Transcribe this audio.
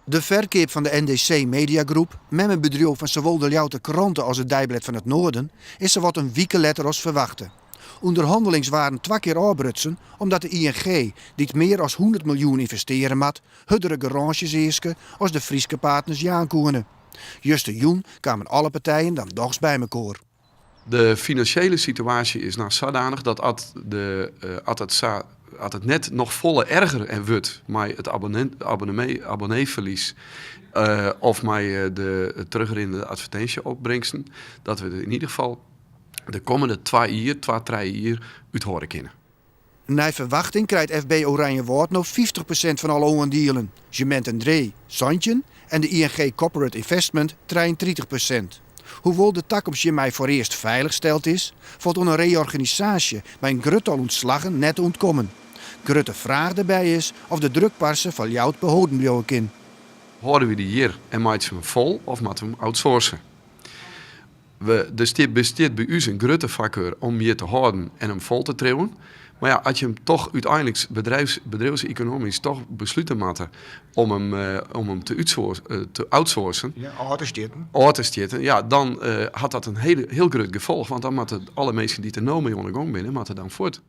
De ferkeap fan de NDC Mediagroep, memmebedriuw fan sawol de Ljouwerter Krante as it Deiblêd fan it Noarden, is sawat in wike letter as ferwachte. Underhannelings waarden twa kear ôfbrutsen omdat de ING, dy't mear as 100 miljoen ynvestearje moat, hurdere garânsjes easke as de Fryske partners jaan koene. Justerjûn kamen alle partijen dan dochs by mekoar. De finansjele situaasje is no sadanich dat at, de, at, it, sa, at it net noch folle erger en wurdt mei it abonneeferlies of mei de terugrinnende advertinsjeopbringsten, dat we yn ieder gefal de kommende 2 jier, 2, 3 jier úthâlde kinne. Nei ferwachting krijt FB Oranjewâld no 50% fan alle oandielen. Gement en Dré 17 en de ING Corporate Investment 33%. Hoewol't de takomst hjirmei foarearst feilich steld is, falt oan in reorganisaasje by in grut tal ûntslaggen net te ûntkommen. Grutte fraach dêrby is oft de drukparse fan Ljouwert beholden bliuwe kin. Hâlde we dy hjir en meitsje we him fol of moatte we him outsource? Der bestiet by ús in grutte foarkar om hjir te hâlden en him fol te triuwen. Mar ja, as je him toch úteinlik bedriuwsekonomysk toch beslute moatte om him te outsourcen. Ja, ôf te stjitten. Ôf te stjitten, ja, dan hat dat in hiel grut gefolch. Want dan moatte alle minsken dy't der no mei oan de gong binne, moatte dan fuort.